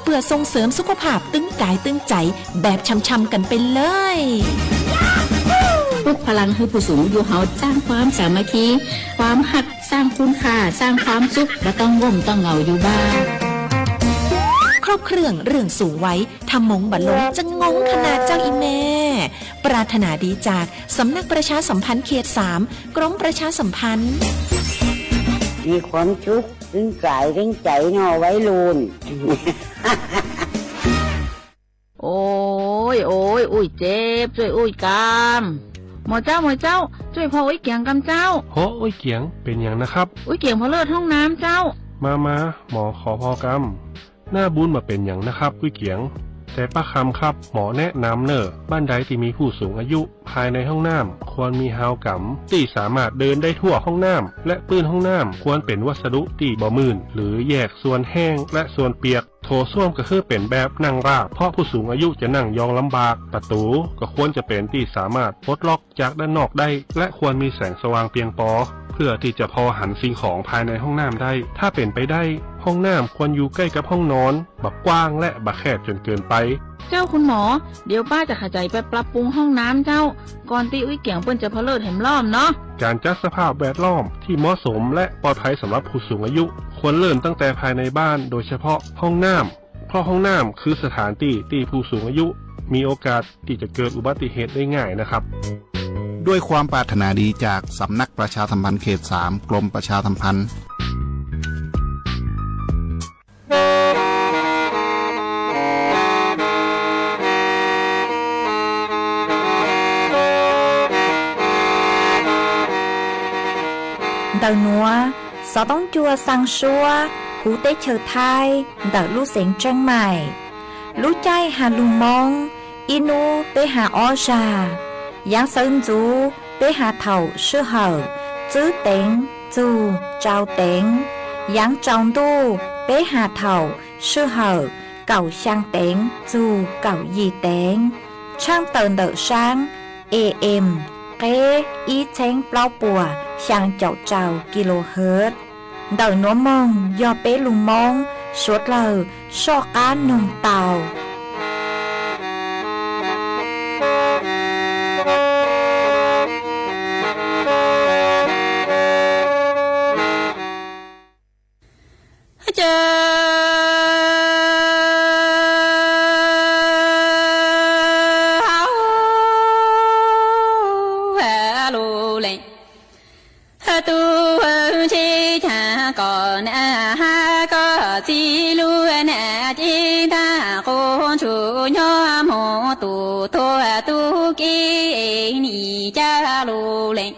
เพื่อส่งเสริมสุขภาพตึงกายตึงใจแบบช่ำๆกันไปเลย ปลุกพลังให้ผู้สูงอายุเฮา สร้างความสามัคคี ความฮัก สร้างคุณค่า สร้างความสุข บ่ต้องง่มต้องเหงาอยู่บ้าน ครบเครื่องเรื่องสูงวัย ถ้ามงบ่ลงจะงงขนาดเจ้าอีแม่ ปรารถนาดีจากสำนักประชาสัมพันธ์เขตสาม กรมประชาสัมพันธ์ มีความสุขตึงกายตึงใจเนาะวัยรุ่น โอ้ย โอ้ย อุ้ยเจ็บ ช่วยอุ้ยกำ หมอเจ้า หมอเจ้า ช่วยพ่ออุ้ยเกียงกำเจ้า โห อุ้ยเกียง เป็นหยังนะครับ อุ้ยเกียงผะเลิดห้องน้ำเจ้า มา มา หมอขอพอกำ หน้าบุญบ่เป็นหยังนะครับ อุ้ยเกียง แต่ป้าคำครับ หมอแนะนำเน่อ บ้านใดที่มีผู้สูงอายุ ภายในห้องน้ำควรมีฮาวกำ ที่สามารถเดินได้ทั่วห้องน้ำ และพื้นห้องน้ำควรเป็นวัสดุที่บ่มื่น หรือแยกส่วนแห้งและส่วนเปียก โถส้วมก็คือเป็นแบบนั่งราบ เพราะผู้สูงอายุจะนั่งยองลำบาก ประตูก็ควรจะเป็นที่สามารถปลดล็อกจากด้านนอกได้ และควรมีแสงสว่างเพียงพอ เพื่อที่จะพอหันสิ่งของภายในห้องน้ำได้ ถ้าเป็นไปได้ ห้องน้ำควรอยู่ใกล้กับห้องนอน บ่กว้างและบ่แคบจนเกินไป เจ้าคุณหมอ เดี๋ยวป้าจะขยายไปปรับปรุงห้องน้ำเจ้า ก่อนที่อุ้ยเกียงเปิ้นจะผะเลิดแหมรอบเนาะ การจัดสภาพแวดล้อมที่เหมาะสมและปลอดภัยสำหรับผู้สูงอายุ ควรเริ่มตั้งแต่ภายในบ้าน โดยเฉพาะห้องน้ำ เพราะห้องน้ำคือสถานที่ที่ผู้สูงอายุมีโอกาสที่จะเกิดอุบัติเหตุได้ง่ายนะครับ ด้วยความปรารถนาดีจากสำนักประชาสัมพันธ์เขตสาม กรมประชาสัมพันธ์ Ntawm nuav, xov tooj cua xaa suab huv teb chaws Thaib ntawm lub xeev Tsheeb Maim. Lub caij has lug Moob, ib nub peb has ob zag. Yaav xawv ntxuv peb has thaum sij hawm tswb teev txug tsau teev. Yaav tsaus ntuj peb has thaum sij hawm kaum xyaa teev txug kaum yim teev. Tshaaj tawm ntawm saab A M qeb ib txheeb plaub puas xyaa caum rau kilohertz. Ntawm nuav moog yog peb lug Moob suav dlawg soj qaab noog tau. Tub ntsib chav kom na hab koj txiv lub na cev ntaj qub ntsug nyob moog tus tuag tub kev nim caj lug lees.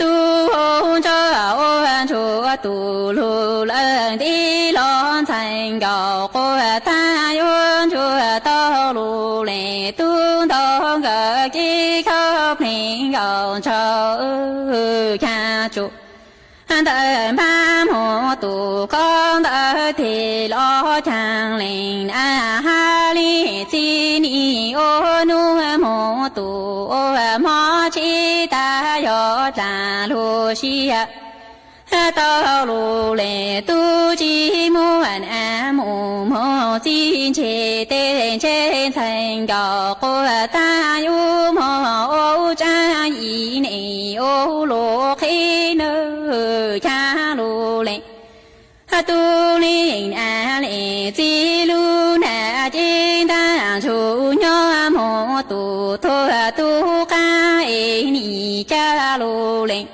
Tub ntsuag ua ntsuag tus lug lawm ntiv los ntxhais nkaus quas tag yuav ntsuag tau lug lees tub ntaug nkawd kev khawb pleev nkaus ntshaw caag tsuj. Ntawm npab moog tus koj ntawd tes los caag lees na hab lees txij nim ua nub moog tus ua mob tshib tag yog dlaag lug sib tau lug lees tub tsi muaj na mus moog txij ntseg tej ntseg ntxhais nkaus quas tag yug moog ua tsaab yim neej ua lug qhib nawb caag lug lees. Tub lees na lees txij lub na cev ntaj ntsug nyob moog tus tuag tub qaab es nim caj lug lees.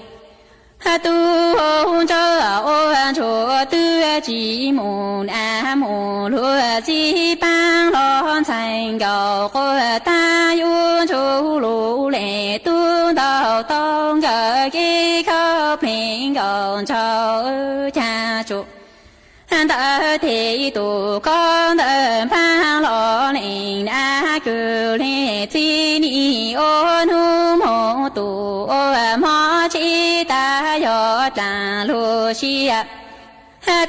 Tub ntsuag ua ntsuag twb tsi mus na mus lug txij paab los ntxhais nkaus quas tag yug ntsug lug lees tub ntaug tau nkawd kev khawb pleev nkaus ntshaw caag tsuj. Ntawm tes tus koj ntawm npab los lees na kws lees txij nim ua nub moog tus ua mob tshib tag yog dlaag lug sib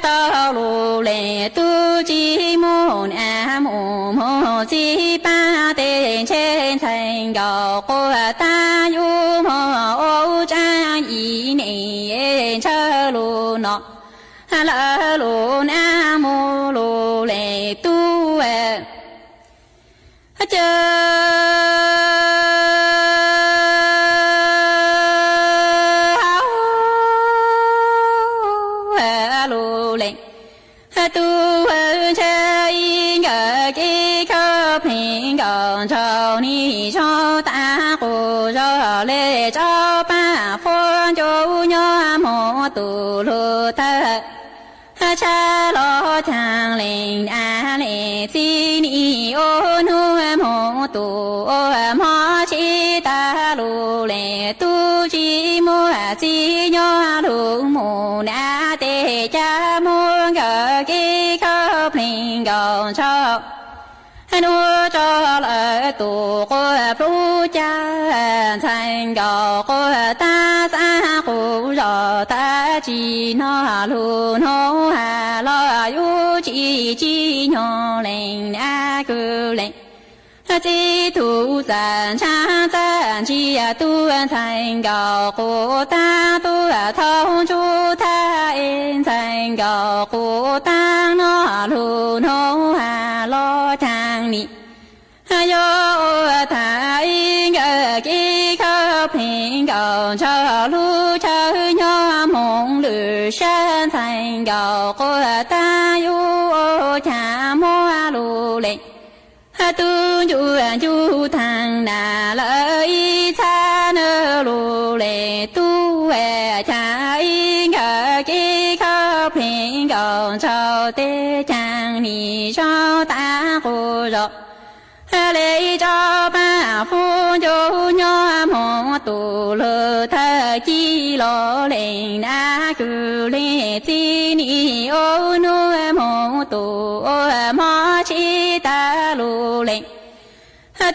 tau lug lees tub tsi muaj na mus moog txij paab tej ntseg ntxhais nkaus quas tag yug moog ua tsaab yim neej ntshaw lug no lawv lug na mus lug lees. tub caw hau lug lees. Tub ntsha ib nkawm kev khaub plees nkaus nraug nim zoo tav qus zog le rov pab fuab ncuj nyob moog tus lug thawj tshab los caag lees av lees txij nim ua nub moog tus ua mob tshib tag lug lees tub tsi muaj txij nyob lug mus nav tes ca muab nkawd kev khaub plees nkaus ntshaus nuav tso lawm tus quas plub ca ntxhais nkaus quas taab xaab qus zog taab tsi noj lug nub has los yug tsi tsim nyog lees av kws lees. Txij tug txam ntshaab txaj ntsia tub ntxhais nkaus quas taab tub thaub ntsuj thab es ntxhais nkaus quas taab noj lug nub has los caag nim. Yog ua thaum ub nkawd kev khaub plees nkaus ntshaus lub chaw nyob moog lwm sab ntxhais nkaus quas taab yug ua caag muab lug lees. Tub ncu ncu taag nas lawm ib txhab nab lug lees tub caag ib nkawd kev khaub plees nkaus ntshaus tes caag nim zoo tav qus zog le rov pab fuab ncuj nyob moog tus lug thawj ci los lees av kws lees txij nim ua nub moog tus ua mob tshib tag lug lees.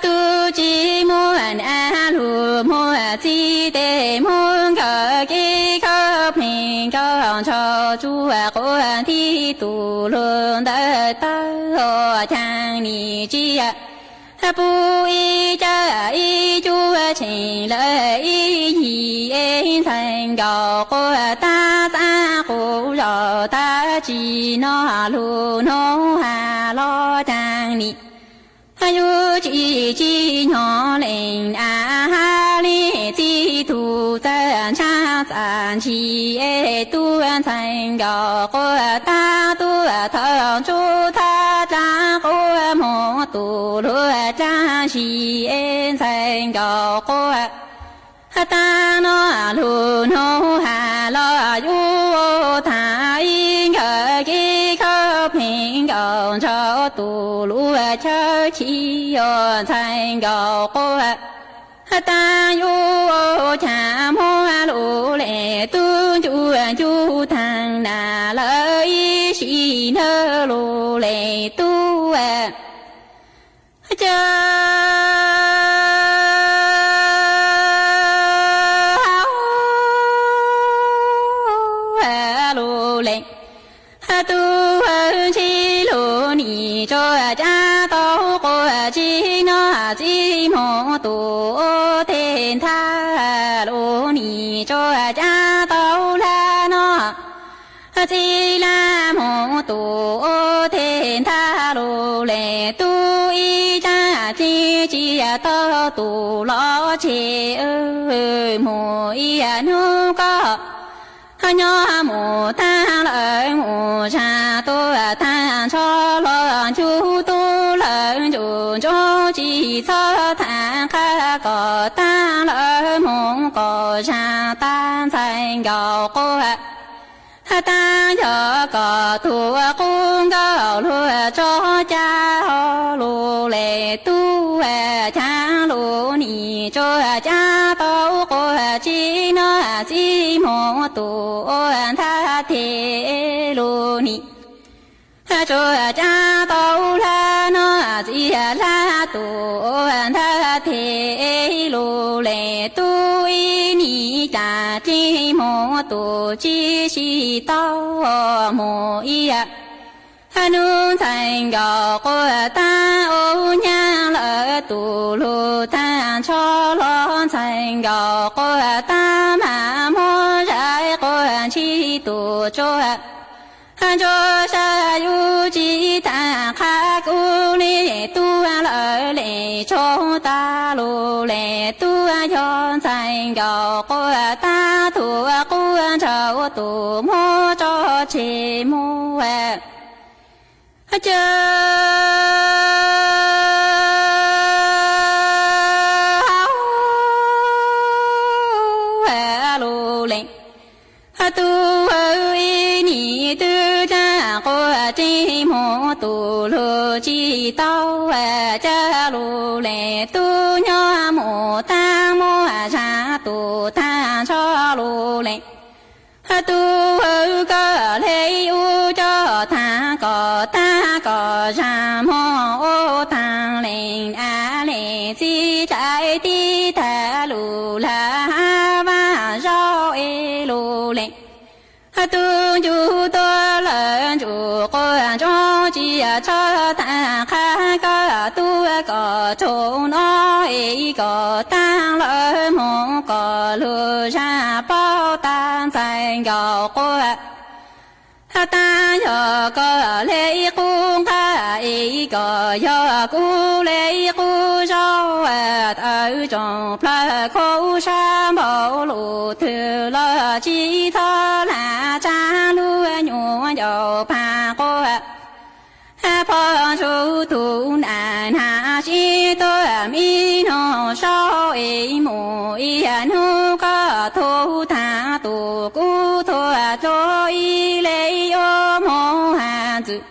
Tub tsi muaj nav lug muaj txij tes muab nkawd kev khaub plees nkaus ntshaus tsuas quas nti tus lug ntawm tawb caag nim tsi pub ib caj ib cuab tsheej lawm ib yig es ntxhais nkaus quas taab xaab qus zog taab tsi noj lug nub has los caag nim. Yug tsi tsim nyog lees av hab lees txij tug txam ntshaab txaj ntshis es tub ntxhais nkaus quas taab tub thaub ntsuj thab dlaab quas moog tus lug dlaab ntshis es ntxhais nkaus quas taab noj lug nub has los yug ua thaum ub nkawd kev khaub plees nkaus ntshaus tus lug chaw chim yog ntxhais nkaus quas taab yug ua caag muab lug lees tub ncu ncu taag nas lawm ib sim nab lug lees tub caw hau lug lees. Tub ntshib lug nim tsuas caab tau quas tsi noj txij moog tus ua teg nthab lug nim tsuas caab tau lab noj txij lab moog tus ua teg nthab lug lees tub ib caag tsi tsi tau tus los tseg moog ib nub koj nyob mus taag lawm mus zaag tuaj taag nrho los ncu tub lawm ncu ntsoov tsi txhob taag qab kom taag lawm moog kom zaag taag ntxhais nkaus quas taag yog kom tug qub nkaus lug tso ca ho lug lees tub caag lug nim tsuas caab tau quas tsi noj txij moog tus ua nthab teg lug nim tsuas caab tau lab noj txij lab tus ua nthab teg lug lees tub ib nim caag txij moog tus tsi tsi tau moog ib nub ntxhais nkaus quas taag ua nyaab lawm tus lug taag nrho los ntxhais nkaus quas taag mas muab zais quas ntshib tus tsuas ntsuab sab yug tsi taag Qhab kub li tub lawv le tshauv tag lug le tub yog ntxhais nkaus quaj tag tug quaj ntshaum tus muab tso tseg mus caw lug le. Tub ib nim twb tag quaj tsev mus tus lug tsis tau caw lug le tub nyob mus tag muaj zag tus tag nrho lug le. Tub koj le ub coj tag kom tag kom zag mog ub tag le av le txiv dlai tib tag lug lawm hab vaj zaub es lug le. Tub ncu tuaj lawm ntsuj quaj ntsoov tsis tshua tag qhab koj tub kom tsaug no es kom tag lawm moog kom lug zag paub tag ntxhais nkaus quaj tag yog koj le qub nqaj es kom yog kuv le qub zaub tawv tsoom plawg khaub sab npaum lug twg los tsis txhob lam tsa lub nyuam ncaus pag quaj. Phoj ntsuj tus nam nag sib tuaj mi noog saub es mus ib hnub koj thub tag tus kuv thuam dlua ib le yuav moog has ntxwv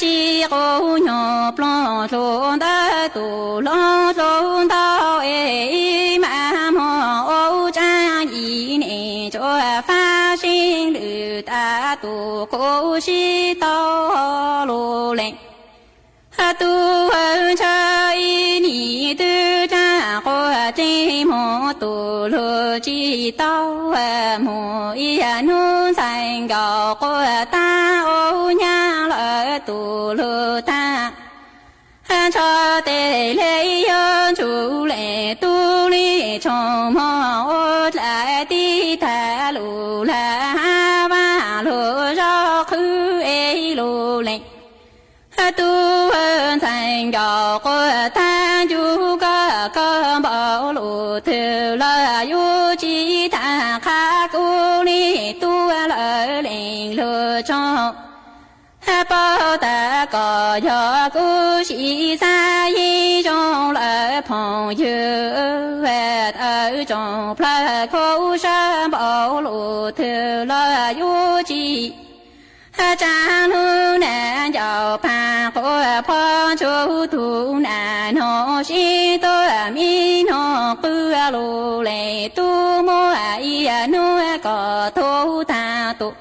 sib quv nyuag ploog dlua ntawd tus hlob dlua ntau es ib mas moog ua tsaab yim ne tsuas faab sib lwm tas tus kuv sib tau lug le. Tub ntshaw ib nim twb tag quaj tsev mus tus lug tsis tau mus ib hnub ntxhais nkaus quaj tag ua nyab lawm tus lug tag nrho tes le yuav ntsug le tub li tshoo moog ua dlaim tib tag lug lawm hab vaj lug zaub qhwv es lug le. Tub ntxhais nkaus quaj tag ncu koj koj npaum lug twg los yuav tsis tag qhab kub li tub lawv le lug tsoog paub tas kom yog kuv sim xav yeej zoo lawm phooj ywg tawv tsoom plawg khaub sab npaum lug twg los yuav tsis tsaab lub nam ncaus pag quaj phoj ntsuj tus nam noog sib tuaj mi noog qw lug le tub muaj ib hnub kom thub tag tus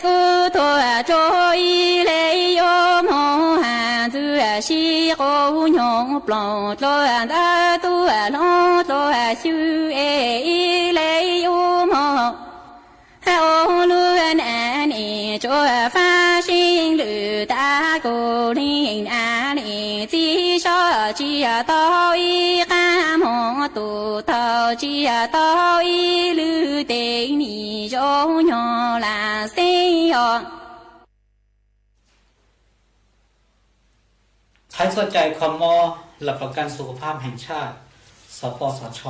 kuv thuam dlua ib le yuav moog has ntxwv sib quv nyuag ploog dlua ntawd tus hlob dlua xyw es ib le yuav moog ua lub nam ne tsuas faab sib lwm tas kuv le nam ne txiv sov tsis tau ib qab moog tus tau tsis tau ib lwm tes nim zoo nyuag lam xeeb os. Thaib txoj cai kho mob หลักประกันสุขภาพแห่งชาติ สปสช.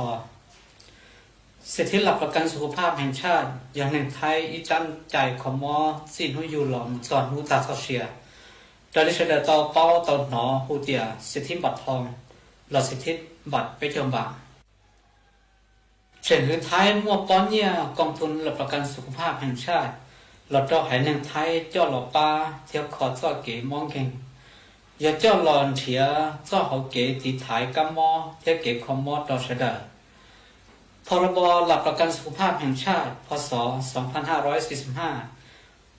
สิทธิหลักประกันสุขภาพแห่งชาติ yog neeg Thaib ib tsab cai kho mob txij hnub yug los mus txog hnub tag txoj sia. Raws li sawv daws tau paub tau hnov hu tias สิทธิบัตรทอง los สิทธิบัตร peb caug npam. Tseem hwv Thaib muaj pob nyiaj กองทุนหลักประกันสุขภาพแห่งชาติ los rau haiv neeg Thaib coj los pab thiab kho txoj kev mob nkeeg, yog coj los nrhiav txoj hauv kev tiv thaiv kab mob thiab kev kho mob rau sawv daws. พรบ หลักประกันสุขภาพแห่งชาติ พ.ศ. สองพันห้าร้อยสี่สิบห้า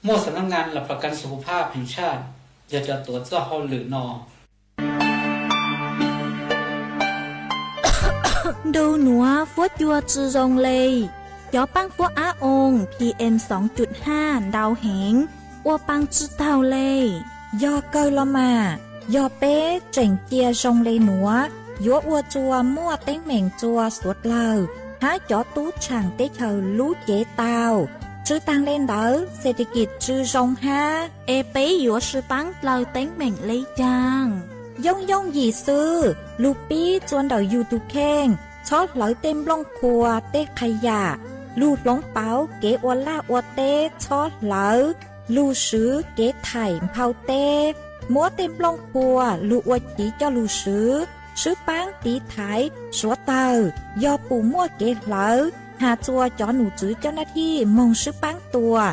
muaj สำนักงานหลักประกันสุขภาพแห่งชาติ yog cov tuav txoj hauj lwm no. Ntu nuav fuab cua tsi zoo le, cov paab fuab ab oo PM soo cum haj ntau heev, ua paa tsi taug le. Yog kawg los mas, yog peb tseem cia zoo le nuav, yuav ua tsua muaj teeb meem tsua suav dlawg hab cov tub tshaam teb chaws lub cev tau. Tsw taag le ntawd, xes tes kis tsw zoo hab. Es peb yuav sw paab dlaw teeb meem le caag? Yooj yooj yim xwb, lug pib txua ntawm yug tug kheej, txhob hlawv tej nplooj qhuas tej qha yam, lug hloov pauv kev ua laj ua teb, txhob hlawv, lug swv kev thaim nphau teb, muab tej nplooj qhuas lug ua chiv coj lug swv, swb paab tiv thaiv suav tawg, yog pum muaj kev hlawv, has txuas cov num tswv coj naj thij moog swb paab tua,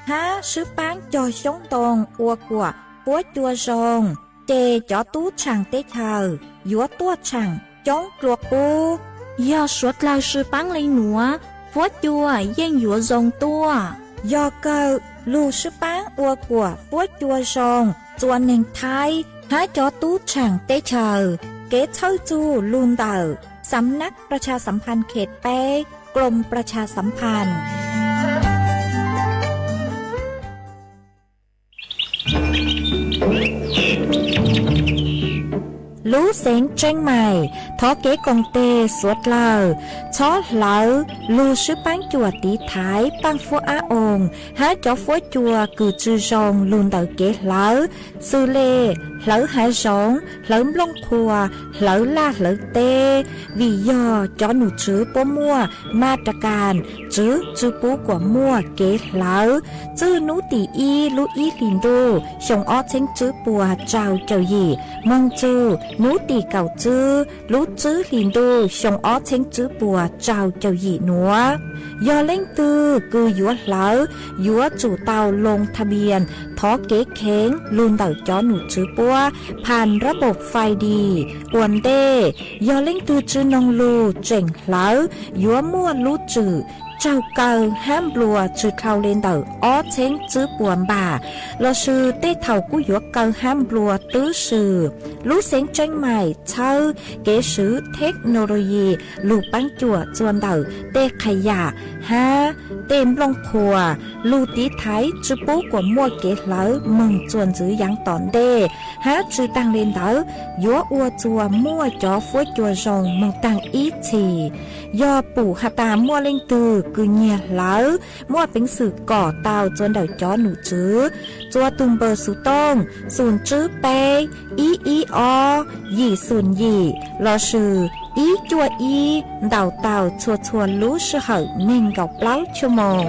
hab swb paab cog xyoob ntoo ua kuam fuab cua zoo, ces cov tub tshaam teb chaws yuav tuaj tshaam coob dlua qub. Yog suav dlawg sw paab le nuav, fuab cua yeej yuav zoo tuaj. Yog kawg, lug swb paab ua kuam fuab cua zoo txua neeg Thaib hab cov tub tshaam teb chaws. Kev txhawj txug lug ntawm Sam Nab Pras Tshas Sam Phas Khes peb, Krom Pras Tshas Sam Phas. Lub xeev Tseeb Mais thov kev koom teg suav dlawg txhob hlawv lug swb paab cuam tiv thaiv paaj fuab ab oo hab cov fuab cua kws tsw zoo lug ntawm kev hlawv, xws le hlawv hav zoov, hlawv nplooj qhuas, hlawv laj hlawv teb, vim yog cov num tswv puab muaj mas ras kas tswv tsw pub kuas muaj kev hlawv txwj nub tim ib lub ib hlis ntuj xyoo ob txheeb tswb puas rau caum yim moog txug nub tim kaum tswb lub tswb hlis ntuj xyoo ob txheeb tswb puas rau caum yim nuav. Yog leej twg kws yuav hlawv, yuav tsum tau loo tha npias thov kev kheev lug ntawm cov num tswv puab phas nrab npaum fais dis ua ntej. Yog leej twg tsw noog lug tseem hlawv, yuav muaj lub tswm raug kaw hab nplua tsw dlhau le ntawm ob txheeb tswb puas npam, lossis tej thaum kuj yuav kaw hab nplua twb swm. Lub xeev Tseeb Mais txhawb kev swv technology lug paab cuam txua ntawm tej qha yam hab tej nplooj qhuas lug tiv thaiv tsw pub kuas muaj kev hlawv moog txuas ntxiv yaav tom ntej, hab tsw taag le ntawd yuav ua txuas muaj cov fuab cua zoo moog taag ib txhis. Yog pum has tas muaj leej twg kws nyiag hlawv, muaj peev xwm kom tau txua ntawm cov num tswv txua tug npawb xuv tooj xum tswb peb ib ib ob yim xum yim lossis ib cuaj ib ntaus tau txhua txhua lub sij hawm neeg nkaum plaub chua moos.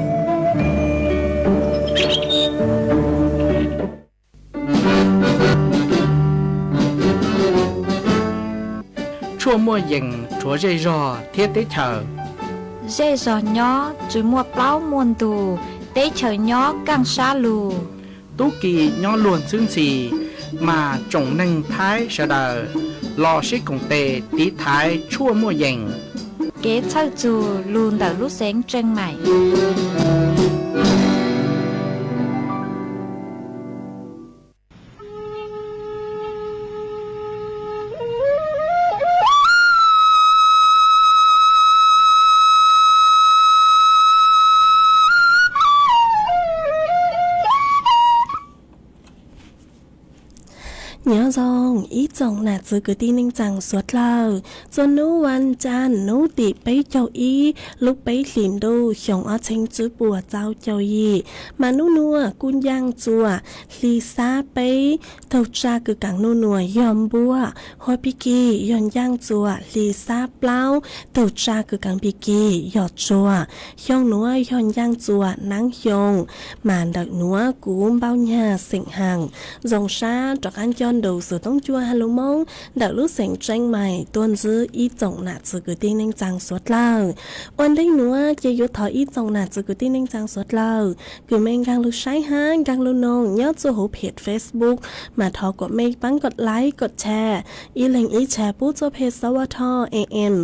Tshuaj muaj yees rhuav zej zog thiab teb chaws. Zej zog nyob tsw muaj plaub muaj ntug, teb chaws nyob kaaj sab lug. Tub ki nyob luag ntxhwb ntxhi, mas tsoom neeg Thaib sawv daws los sib koom tes tiv thaiv tshuaj muaj yees. Kev txhawj txug lug ntawm lub xeev Tseeb Mais. Nyob zoo ib tsoom nam txwv kwv tij neej tsaa suav dlawg, txuas nub vas caa nub tim peb caug ib lub peb hlis ntuj xyoo ob txheeb tswb puas rau caum yim, mas nub nuav kuj ncaaj txuas hli xab peb tug tsa kws kaav nub nuav yog npuab, hua pig kig yog ncaaj txuas hli xab plaub tug tsa kws kaav pig kig yog tsuag, xyoo nuav yog ncaaj txuas naab xyoo. Mas ntawm nuav kuv Npauj Nyag xeem Haam zoo sab rov qaab nco ntu xuv toob cua ha lug Moob ntawm lub xeem Tseeb Mais tuaj ntsib ib tsoom nam txwv kwv tij neej tsaa suav dlawg. Ua ntej nuav ces yuav thov ib tsoom nam txwv kwv tij neej tsaa suav dlawg kws mej nkaag lug saib hab nkaag lug noog nyob txuj huv phem Facebook, mas thov kuas mej paab kov like kov share, ib leeg ib share pub txuj phem sawv tho am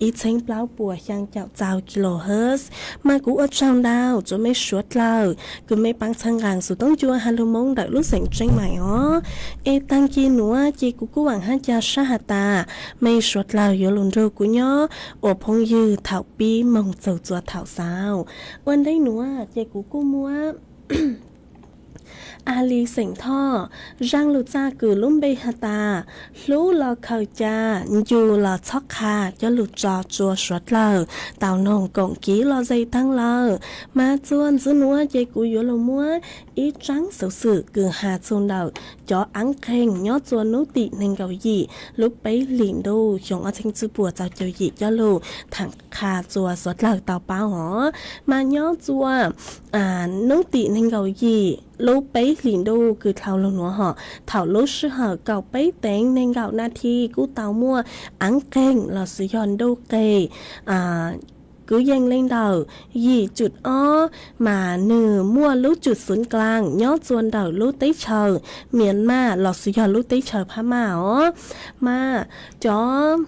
ib txheeb plaub puas xyaa caum txau kilohertz. Mas kuv ua tsaug ntau rua mej suav dlawg kws mej paab txhawb nqaa xuv toob cua ha lug Moob ntawm lub xeem Tseeb Mais os. Es taag kig nuav ces kuv kuj vaam hab ca sab has tas mej suav dlawg yuav lug nrug kuv nyob ua phooj ywg thaum pib moog txug txua thaum xaus. Ua ntej nuav ces kuv kuj muab A li xeem Thoj, zaaj lug txaj kws lub npe has tas, hlub los khaws ca, ncu los txhob qha, coj lug tso tsua suav dlawg tau noog koom kiv los ze taag lawm. Mas txuas ntxiv nuav ces kuv yuav lug muab ib tsaab xuv xwm kws has txug ntawm cov aav qeeg nyob txua nub tim neeg nkaum yim lub peb hlis ntuj xyoo ob txheeb tsib puas txaus caum yim coj lug thaam qha txua suav dlawg tau paub hov. Mas nyob txua nub tim neeg nkaum yim lub peb hlis ntuj kws dhau lug nuav hov, thaum lub sij hawm kaum peb teev neeg nkaum nas thi kuj tau muaj aav qeeg los sis yog ntuj qeeg kwv yees le ntawm yim cum ob, mas nwg muaj lub cum xuv dlaag nyob txua ntawm lub teb chaws Miam Maj los sis yog lub teb chaws Phab Maj os. Mas cov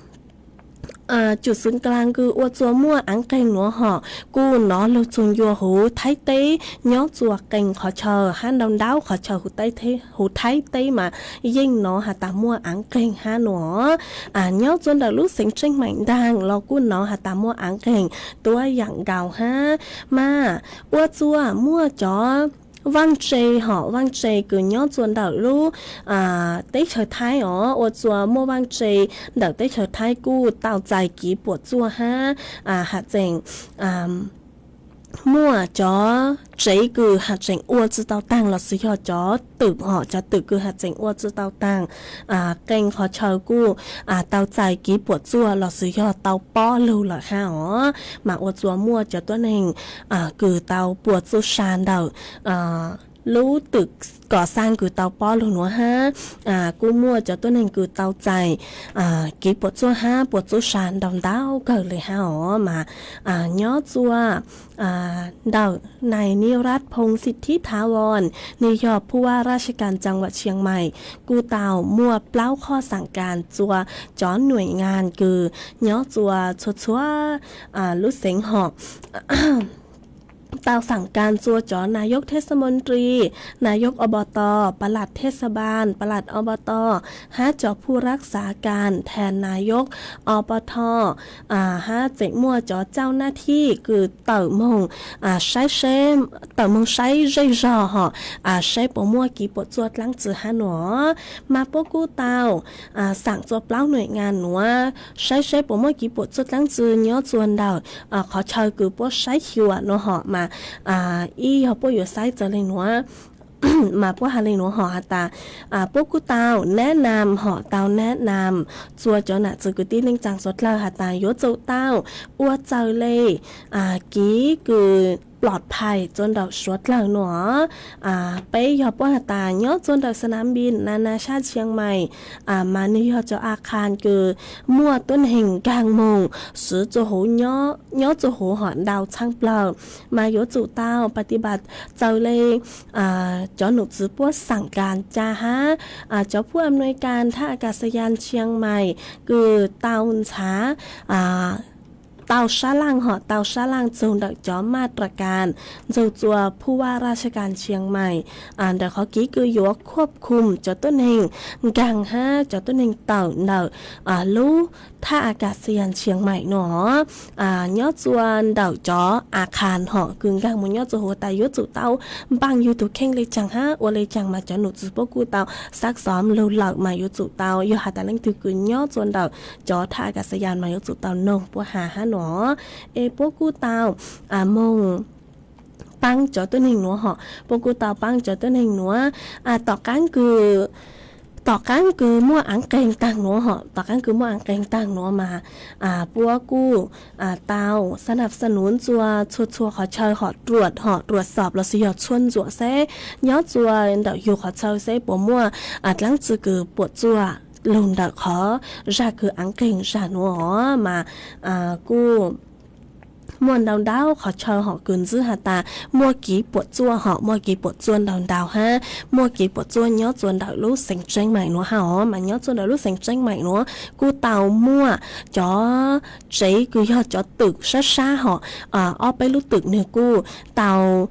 cum xuv dlaag kws ua txua muaj aav qeeg nuav hov kuj nov lug txug ncua huv Thaib teb, nyob txua qee qhov chaw hab ntau ntau qhov chaw huv Thaib teb mas yeej nov has tas muaj aav qeeg hab nuav. Nyob txua ntawm lub xeev Tseej Maim ntaag los kuj nov has tas muaj aav qeeg tuab yaam nkaus hab. Mas ua txua muaj cov vaaj tse hov, vaaj tse kws nyob txua ntawm lub teb chaws Thaib os, ua txua muaj vaaj tse ntawm teb chaws Thaib kuj tau txais kiv puam txuaj hab, has tseem muaj cov tsev kws has tseem ua tsi tau taag los sis yog cov twm hov, cov twm kws has tseem ua tsi tau taag, qee qhov chaw kuj tau txais kiv puam txuaj los sis yog tau pob lug lawm hab os. Mas ua txua muaj cov tuab neeg kws tau puam txuj sa ntawm lub twm kom xaa kws tau pob lug nuav hab, kuj muaj cov tuab neeg kws tau txais kiv puam txuaj hab puam txuj sa ntau ntau kawg le hab os. Mas nyob txua ntawm nais Niv Ras Phoos Xit Thib Thav Voos, nwg yog Phu Vas Raj Kas Caa Vas Tshias Mais, kuj tau muaj plaub qhov xaam kas txua cov nuim ngas kws nyob txua txhua txhua lub xeev hov. Tau xaam kas txua cov nais yog thej xa mon ri, nais yog ob tog, plas thej xa npas, plas ob tog, hab cov phu rak xav kas thas nais yog ob tog, hab tseem muaj cov cau naj thij kws tawm moog saib seb, tawm moog saib zej zog hov, saib puas muaj kiv puam txuaj dlaab tsi hab nuav. Mas puab kuj tau xaam txua plaub nuim ngas nuav saib seb puas muaj kiv puam txuaj dlaab tsi nyob txua ntawm qhov chaw kws puab saib xyuas nuav hov. Mas ib yog puab yuav saib txawv le nuav, mas puab has le nuav hov has tas, puab kuj tau nab nam hov, tau nab nam txua cov nam txiv kwv tij neej tsaa suav dlawg has tas yuav tsum tau ua txawm le kiv kws plom phais txua ntawm suav dlawg nuav. Peb yog puab has tas nyob txua ntawm xa nam npis na na sab Tshias Mais, mas nwg yog cov a khas kws muaj tuab neeg nkaag moog swv txua huv, nyob txua huv hov ntau txhaab plawg, mas yuav tsum tau pas ti pas txawm le cov num txiv puab xaam kas ca hab cov phu am nuav kas thab a kas xa yas Tshias Mais kws tau ntxhav tau sab laaj hov, tau sab laaj txug ntawm cov maj ras kas ntxug txua phu vaj raj sab kas Tshias Mais, ntawm qhov kiv kws yuav khuab khum cov tuab neeg nkaag hab cov tuab neeg tawm ntawm lub thaj a kas xa yas Tshias Mais nuav. Nyob txua ntawm cov a khas hov kws nkaag moog nyob txua huv tas yuav tsum tau npaaj yug tug kheej le caag hab ua le caag mas cov num txiv puab kuj tau xab xov lug lawm mas yuav tsum tau yog has tas leej twg kws nyob txua ntawm cov thaj a kas xa yas mas yuav tsum tau noog puab has hab nuav. Es puab kuj tau moog paab cov tuab neeg nuav hov, puab kuj tau paab cov tuab neeg nuav. Tom qaab kws, tom qaab kws muaj aav qeeg taag nuav hov, tom qaab kws muaj aav qeeg taag nuav mas puab kuj tau xa nab xa nuv txua txhua txhua qhov chaw hov ruam hov ruam xob los sis yog txhua ntsuam seb nyob txua ntawm yug qhov chaw seb puas muaj dlaab tsi kws puam txuaj lug ntawm qhov zag kws aav qeeg zag nuav hov mas kuj muaj ntau ntau qhov chaw hov kws ntxwb has tas muaj kiv puam txuaj hov, muaj kiv puam txuaj ntau ntau hab, muaj kiv puam txuaj nyob txua ntawm lub xeev Tseeb Maim nuav hab os. Mas nyob txua ntawm lub xeev Tseeb Maim nuav kuj tau muaj cov tsev kws yog cov twm sab sab hov, ob peb lub twm nwg kuj tau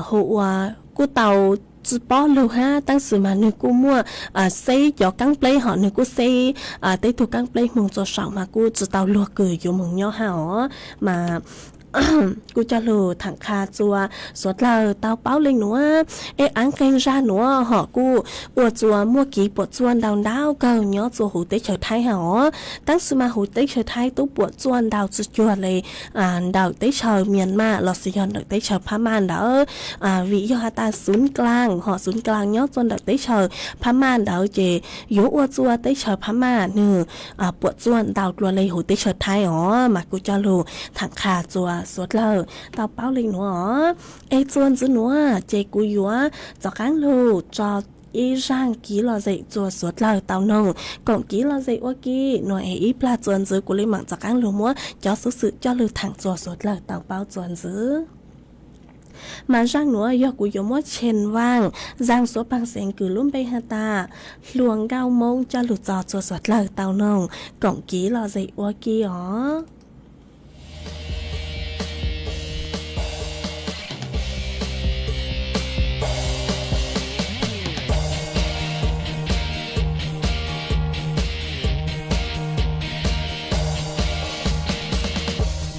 hu ua, kuj tau tsi pob lug hab, tab sis mas nwg kuj muaj xeb cov kaab pleb hov, nwg kuj xeb teb tug kaab pleb moog txua saum mas kuj tsi tau luag kws yuav moog nyob hab os. Mas kuj cog lug tham qha txuas suav dlawg tau paub le nuav. Es aav qee zag nuav hom kuj ua txuas muaj kev puam txuaj ntau ntau kawg nyob txuas huv teb chaws Thaib hab os. Tab sis mas huv teb chaws Thaib tub puam txuaj ntau txuj cuag le ntawm teb chaws Mias Mas los sis yog ntawm teb chaws Phab Maj ntawd. Vim yog has tas xub klaag hom xub klaag nyob txuas ntawm teb chaws Phab Maj ntawd ces yuav ua txuas teb chaws Phab Maj nwg puam txuaj ntau dlua le huv teb chaws Thaib os. Mas kuj cog lug tham qha txuas suav dlawg tau paub le nuav os. Es txuas ntxiv nuav ces kuv yuav tov qaab lug tso ib zaaj kev lom zem txuas suav dlawg tau noog koom kev lom zem ua ke nuav es ib plag txuas ntxiv kuv le maam tov qaab lug muab cov xuv xwm coj lug tham txuas suav dlawg tau paub txuas ntxiv. Mas zaaj nuav yog kuv yuav muab Tshee Vaaj, zaaj suav paag xeev kws lub npe has tas Hluas Nkauj Moob coj lug txo txuas suav dlawg tau noog koom kev lom zem ua ke os.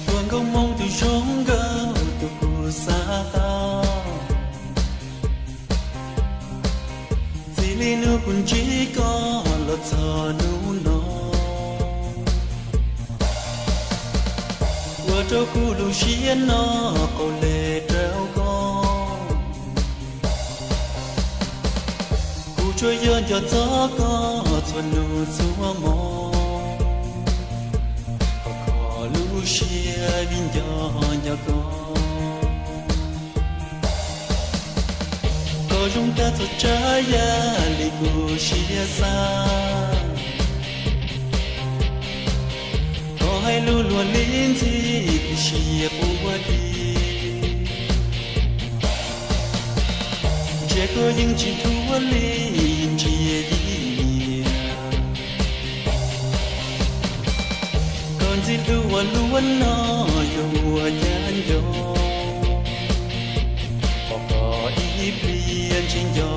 Hluas nkauj Moob tus zoo nkauj tus kuv xav tau, txij le nuav kuv ntsib koj los txog nub no, ua rau kuv lub siab no qaug le rau koj. Kuv tsuas yog nco txog koj txhua nub txhua mo, kom kho lub siab vim nco nco koj. Koj zoo tag txhua tsav yam le kuv siab xav, koj hais lug luag le ntxhi kuv siab quaj ua ke. Ntsia koj yeej tsis thuam li ntsia yim nyiam, koj ntxim hlub ua luaj no yuav ua cas nco, pom koj ib pliag ntshe nco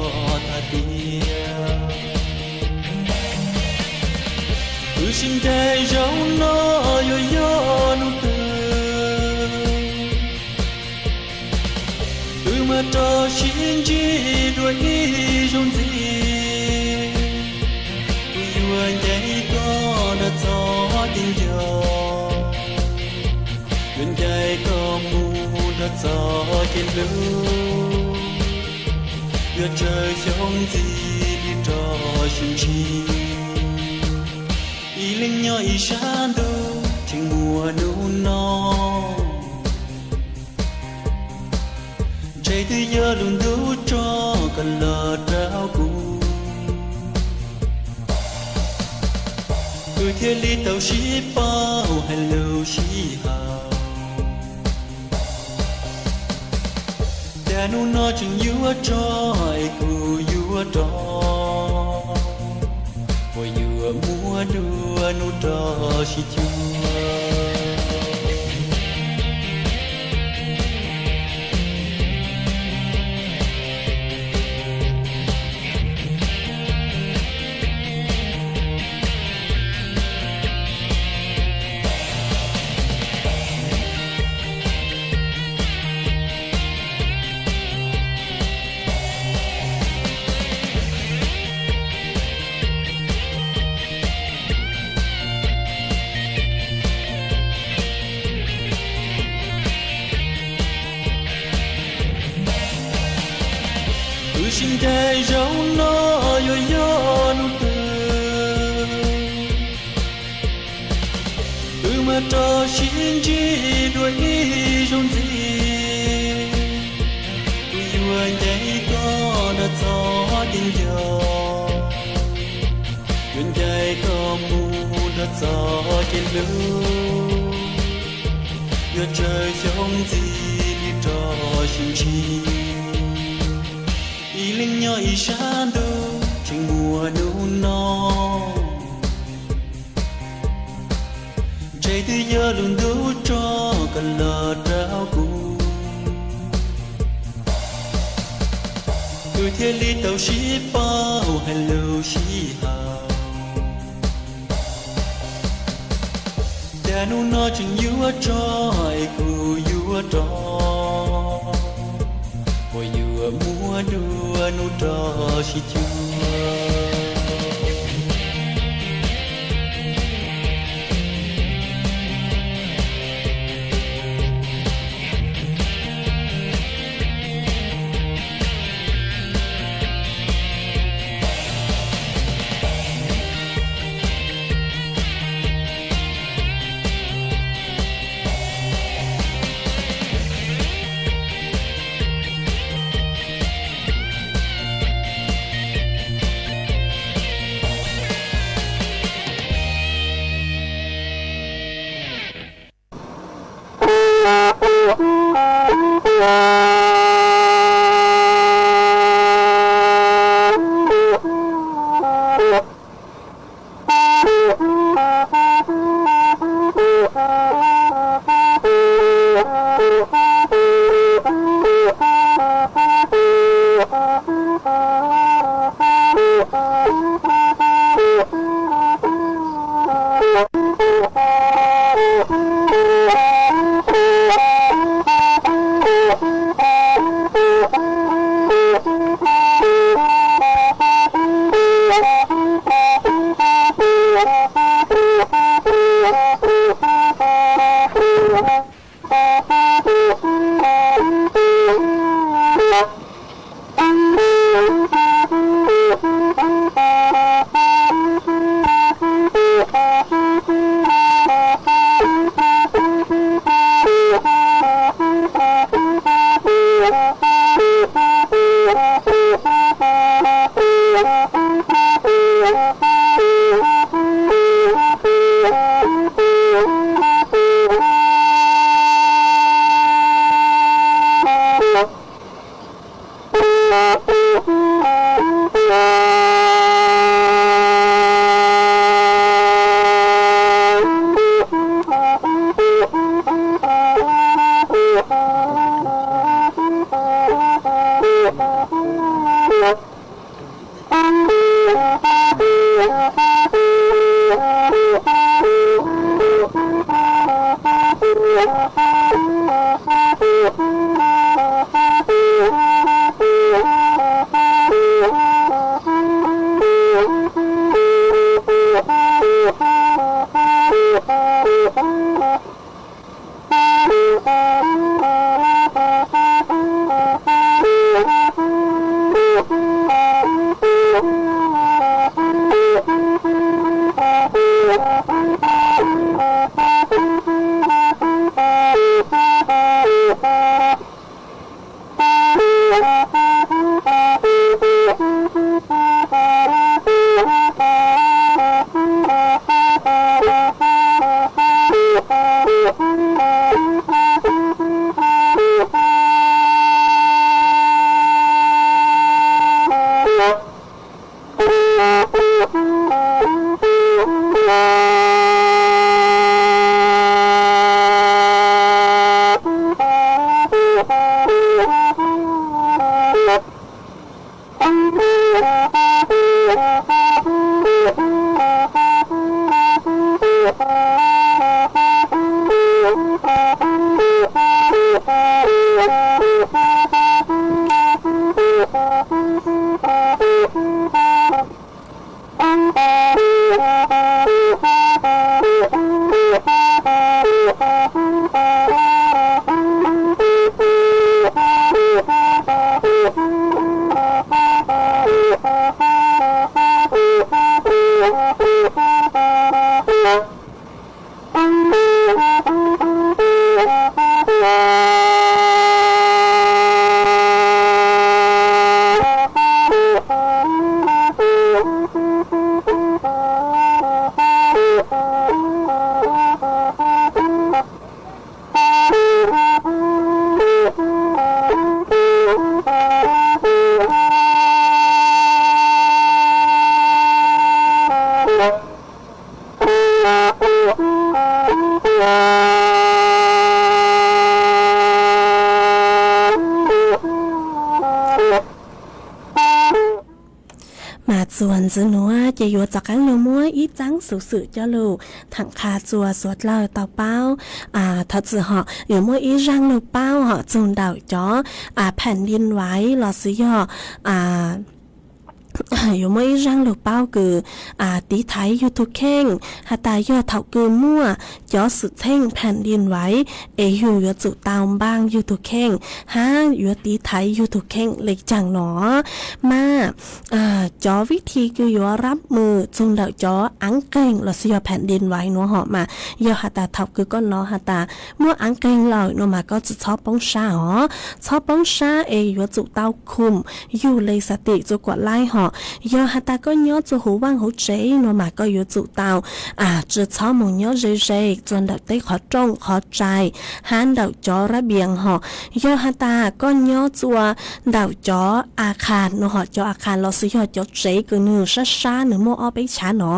tag tiag. Wb sib ncaim zaum no yuav yog nub twg, wb mam rov sib ntsib dua ib zaug ntxiv. Kuv yuav ncaim koj nrog txoj kev nco, yuav ncaim koj mus nrog txoj kev hlub, yuav tsawg xyoo ntxiv li rov sib ntsib. Ib leeg nyob ib sab ntuj tseem muaj nub no, ntshe twb yog lub ntuj tso koj los rau kuv. Kuv thiaj li tau sib paub hais lus sib haum. Cas hnub no tseem yuav tso es kuv yuav rov, puas yuav muab dua nub rov sib cuag. Wb sib ncaim zaum no yuav yog nub twg, wb mam rov sib ntsib dua ib zaug ntxiv. Kuv yuav ncaim koj nrog txoj kev nco, yuav ncaim koj mus nrog txoj kev hlub, yuav tsawg xyoo ntxiv li rov sib ntsib. Ib leeg nyob ib sab ntuj tseem muaj nub no, ntshe twb yog lub ntuj tso koj los rau kuv. Kuv thiaj li tau sib paub hais lus sib haum. Cas Hnub no tseem yuav tso es kuv yuav rov, uas yuav muab dua hnub rog sib cuag. Txwv nuav ces yuav rov qaab lug muab ib txaab xuv xwm coj lug thaam qha txug suav dlawg tau paub. Thov txwm hom yuav muab ib zaaj lug paub hom txug ntawm cov phaam din vaiv los xwb yog yuav muab ib zaaj lug paub kws tiv thaiv yug tug kheej has tas yog thaum kws muaj cov xwm txheej phaam din vaiv es yug yuav tsum tau npaaj yug tug kheej hab yuav tiv thaiv yug tug kheej le caag no. Mas cov vib thi kws yuav rab mws txug ntawm cov aav qeeg los xwb yog phaam din vaiv nuav hom mas yog has tas thaum kws koj nov has tas muaj aav qeeg lawm no mas koj tsi txhob poob sab os. Txhob poob sab es yuav tsum tau khum yug le xatim txug kuam laib hom. Yog has tas koj nyob txug huv vaaj huv tsev no mas koj yuav tsum tau tsi txhob moog nyob ze ze txug ntawm teb qhov rooj qhov rais hab ntawm cov rab bias hom. Yog has tas koj nyob txug ntawm cov a khas no hom, cov a khas los xwb yog cov tsev kws nwg sab sab nwg muaj ob peb chav no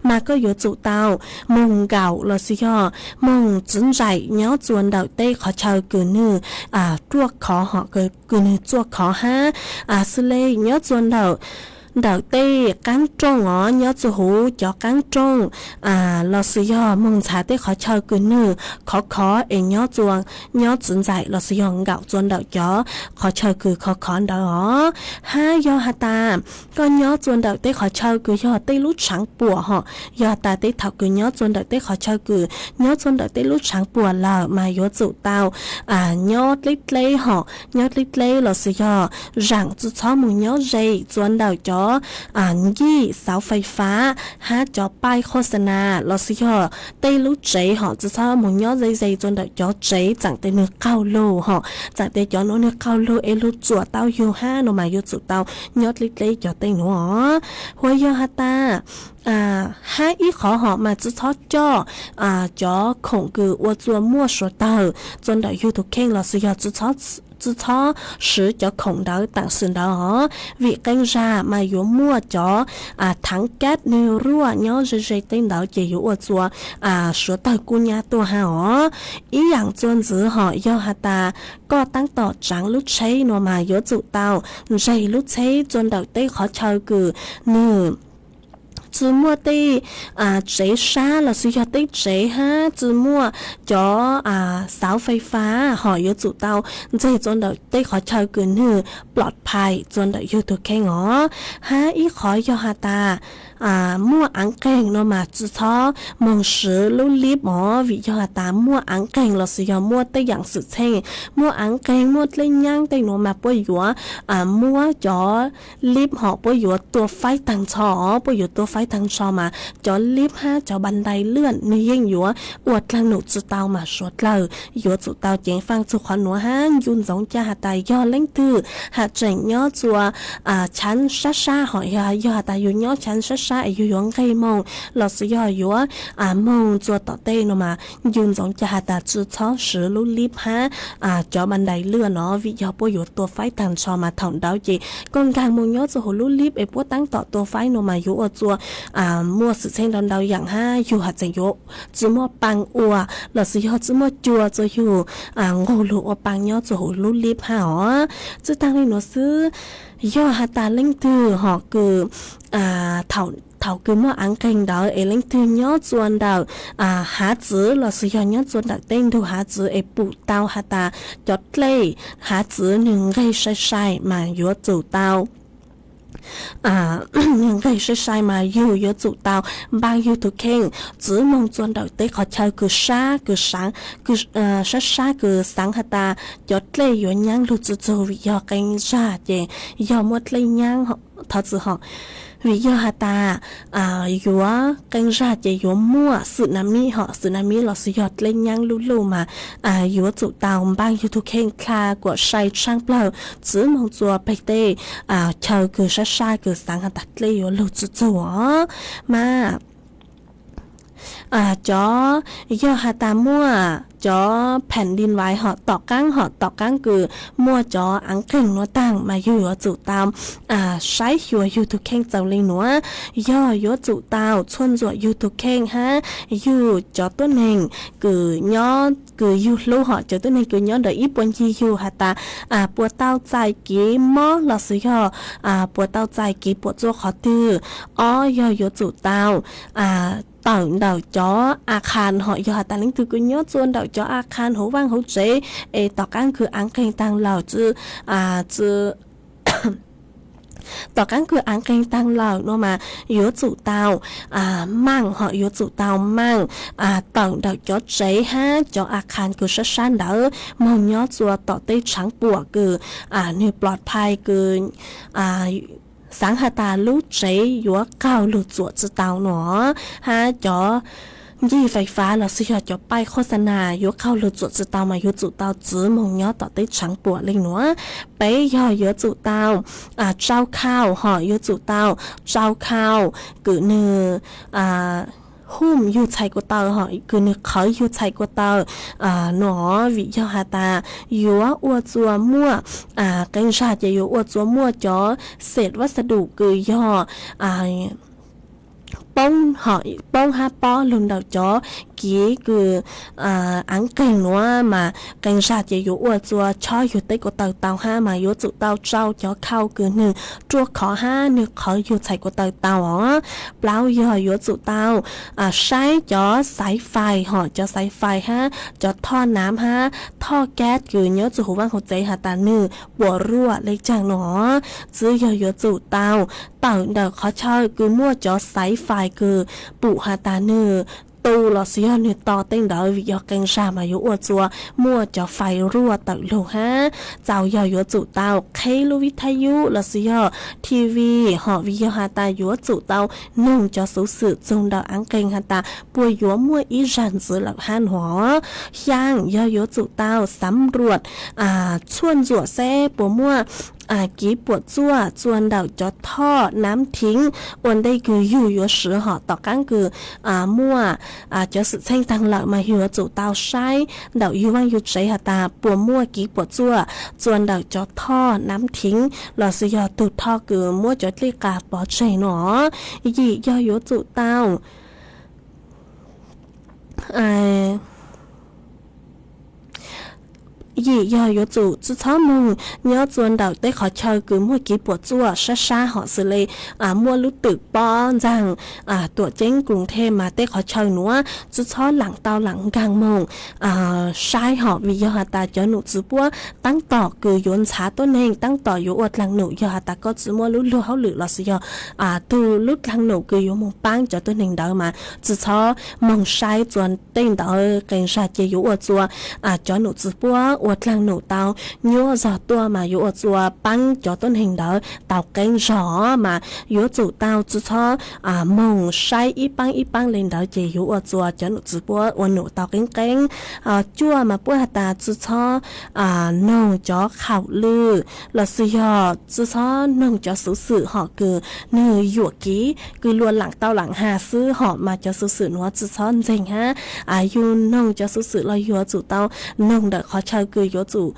mas koj yuav tsum tau moog nkaum los xwb yog moog txiv ntxaim nyob txug ntawm teb qhov chaw kws nwg ruaj khov hom, kws nwg txuaj khov hab xws le nyob txug ntawm ntawm tej qaab rooj os, nyob txug huv cov qaab rooj los xwb yog moog ntxhaav tej qhov chaw kws nwg khov khov es nyob txug, nyob txiv ntxaim los xwb yog nkaum txug ntawm cov qhov chaw kws khov khov ntawd os. Hab yog has tas koj nyob txug ntawm tej qhov chaw kws yog tej lub tshaav puam hom, yog has tas tej thaum kws nyob txug ntawm tej qhov chaw kws nyob txug ntawm tej lub tshaav puam lawm mas yuav tsum tau nyob dleb dleb hom, nyob dleb dleb los xwb yog zaam tsi txhob moog nyob ze txug ntawm cov ncij xauv fais fab hab cov paij khos xa nas los xwb yog tej lub tsev hom, tsi txhob moog nyob ze ze txug ntawm cov tsev txaam tes nwg qaug lug hom, txaam tes cov nuav nwg qaug lug es lug txuam tau yug hab no mas yuav tsum tau nyob dleb dleb cov tej nuav os. Huas yog has tas hab ib qhov hom mas tsi txhob coj cov khoom kws ua txuas muaj suav tawg txug ntawm yug tug kheej los xwb yog tsi txhob swv cov khoom ntawd taam sim ntawd os, vim qee zag mas yuav muaj cov thaav kab nwg ruaj nyob ze ze tej ntawd ces yuav ua txuas suav tawg kub nyab tuaj hab os. Ib yaam txuas ntxiv hom yog has tas koj taab tom tsaav lub tsheb no mas yuav tsum tau ntseg lub tsheb txug ntawm tej qhov chaw kws nwg tsi muaj tej tsev sab los xwb yog tej tsev hab tsi muaj cov xauv fais fab hom, yuav tsum tau ntseg txug ntawm tej qhov chaw kws nwg plom phais txug ntawm yug tug kheej os. Hab ib qhov yog has tas muaj aav qeeg no mas tsi txhob moog swv lub lib os, vim yog has tas muaj aav qeeg los xwb yog muaj tej yaam xwm txheej, muaj aav qeeg muaj dlej nyaab tej nuav mas puab yuav muab cov lib hom puab yuav tua faib taag nrho os, puab yuav tua faib taag nrho mas cov lib hab cov npas ntais lwaj nwg yeej yuav ua dlaag num tsi tau mas suav dlawg yuav tsum tau ceev faaj txug qhov nuav hab ncu ntsoov ca has tas yog leej twg has tseem nyob txuas chav sab sab hom, yog has tas yug nyob chav sab sab es yug yuav nqeg moog los xwb yog yuav moog txuas tom tej no mas ncu ntsoov ca has tas tsi txhob swv lub lib hab cov npas ntais lwaj no vim yog puab yuav tua faib taag nrho mas thaum ntawd ces koj nkaag moog nyob txug huv lub lib es puab taab tom tua faib no mas yuav ua txuas muaj xwm txheej ntau ntau yaam hab yug has tseem yuav tsi muaj paa ua los xwb yog tsi muaj cua txug yug nqug lug ua paa nyob txug huv lub lib hab os. Tsi taag le nuav xwb, yog has tas leej twg hom kws thaum kws muaj aav qeeg ntawd es leej twg nyob txuas ntawm hav txwv los xwb yog nyob txuas ntawm tej ntug hav txwv es pum tau has tas cov dlej hav txwv nwg nqeg sai sai mas yuav tsum tau nwg nqeg sai sai mas yug yuav tsum tau npaaj yug tug kheej txwv moog txuas ntawm tej qhov chaw kws sab kws saav, sab sab kws xaav has tas cov dlej yuav nyaab lug tsi txug vim yog qee zag ces yog muaj dlej nyaab thov txwm hom, vim yog has tas yuav qee zag ces yuav muaj xwm nas mib hom, xwm nas mib los xwb yog dlej nyaab luj luj mas yuav tsum tau npaaj yug tug kheej dlha kuam sai tshaaj plawg txwv moog txuas peg tej chaw kws sab sab kws xaav has tas dlej yuav lug tsi txug os. Mas cov yog has tas muaj cov phaem din vais hom tom qaab, hom tom qaab kws muaj cov aav qeeg nuav taag mas yug yuav tsum tau saib xyuas yug tug kheej txaus le nuav. Yog yuav tsum tau txhua ntsuam yug tug kheej hab yug cov tuab neeg kws nyob, kws yug hlub hom cov tuab neeg kws nyob ntawm ib puag ncig yug has tas puas tau txais kev mob los sis yog puas tau txais kev puam tsuaj qhov twg. Ob yog yuav tsum tau tawm ntawm cov a khas hom yog has tas leej twg kws nyob tsua ntawm cov a khas hauv vaaj hauv tsev es tom qaab kws aav qeeg taag lawm, tom qaab kws aav qeeg taag lawm nuav mas yuav tsum tau maaj hom yuav tsum tau maaj tawm ntawm cov tsev hab cov a khas kws sab sab ntawd moog nyob tsua tom tej tshaav puam kws nwg plov phai kws xaav has tas lub tsev yuav qaug lug txuam tsi tau nuav, hab cov ncig fais fav los sis yog cov paij qhov xa nas yuav qaug lug txuam tsi tau mas yuav tsum tau txwv moog nyob tom tej tshaav puam le nuav. Peb yog yuav tsum tau tsau khau hom yuav tsum tau tsau khau kws nwg hum yug txhais ko taw hom kws nwg qhawv yug txhais ko taw nuav, vim yog has tas yuav ua tsua muaj qee zag ces yuav ua tsua muaj cov xet vav xa dum kws yog poob hab pob lug ntawm cov kiv kws aav qeeg nuav mas qee zag ces yuav ua tsua chob yug teb ko taw tau hab mas yuav tsum tau tsau cov khau kws nwg ruaj khov hab nwg qhawv yug txhais ko taw tau os. Plaub yog yuav tsum tau saib cov xaiv fais hom cov xaiv fais hab cov thoj nam hab thoj kab kws nyob tsua huv vaaj huv tsev has tas nwg puas ruaj le caag nuav. Tswv yog yuav tsum tau tawm ntawm qhov chaw kws muaj cov xaiv fais kws pum has tas nwg tu los sis yog nwg to tej ntawd, vim yog qee zag mas yuav ua tsua muaj cov fais ruaj tawm lug hab. Txaus yog yuav tsum tau qheb lub vib thab yub los sis yog T V hom vim yog has tas yuav tsum tau noog cov xuv xwm txug ntawm aav qeeg has tas puas yuav muaj ib zag ntxiv lawm hab nuav. Xyaa yog yuav tsum tau xav ruam txhua ntsuam seb puas muaj kev puam tsuaj tsua ntawm cov thoj nam thiv ua ntej kws yug yuav swv hom tom qaab kws muaj cov xwm txheej taag lawm mas yug yuav tsum tau saib ntawm yug vaaj yug tsev has tas puas muaj kev puam tsuaj tsua ntawm cov thoj nam thiv los sis yog tug thoj kws muab cov dlej qas pov tseg nuav. Yim yog yuav tsum tau yim yog yuav tsum tsi txhob moog nyob tsua ntawm tej qhov chaw kws muaj kev puam tsuaj sab sab hom xws le muaj lub twm pob ntxaag Tuam Ceeb Koos Thej mas tej qhov chaw nuav tsi txhob laam tau laam nkaag moog saib hom vim yog has tas cov num txwv puab taab tom kws yuav ntxhav tuab neeg, taab tom yuav ua dlaag num, yog has tas koj tsi muaj lub luag hauj lwm los sis yog tug lub dlaag num kws yuav moog paab cov tuab neeg ntawd mas tsi txhob moog saib tsua tej ntawd. Qee zag ces yuav ua tsua cov num txwv puab ua dlaag num tau nyuaj zog tuaj mas yuav ua tsua paab cov tuab neeg ntawd tau qeeb zog mas yuav tsum tau tsi txhob moog saib ib paab ib paab le ntawd ces yuav ua tsua cov num txwv puab ua num tau qeeb qeeb. Cuaj mas puab has tas tsi txhob noog cov khaum lwm los sis yog tsi txhob noog cov xuv xwm hom kws nwg yuam kev kws luag laam tau laam has xwb hom mas cov xuv xwm nuav tsi txhob ntseeg hab. Yug noog cov xuv xwm los yuav tsum tau noog ntawm qhov chaw kws yuav tsum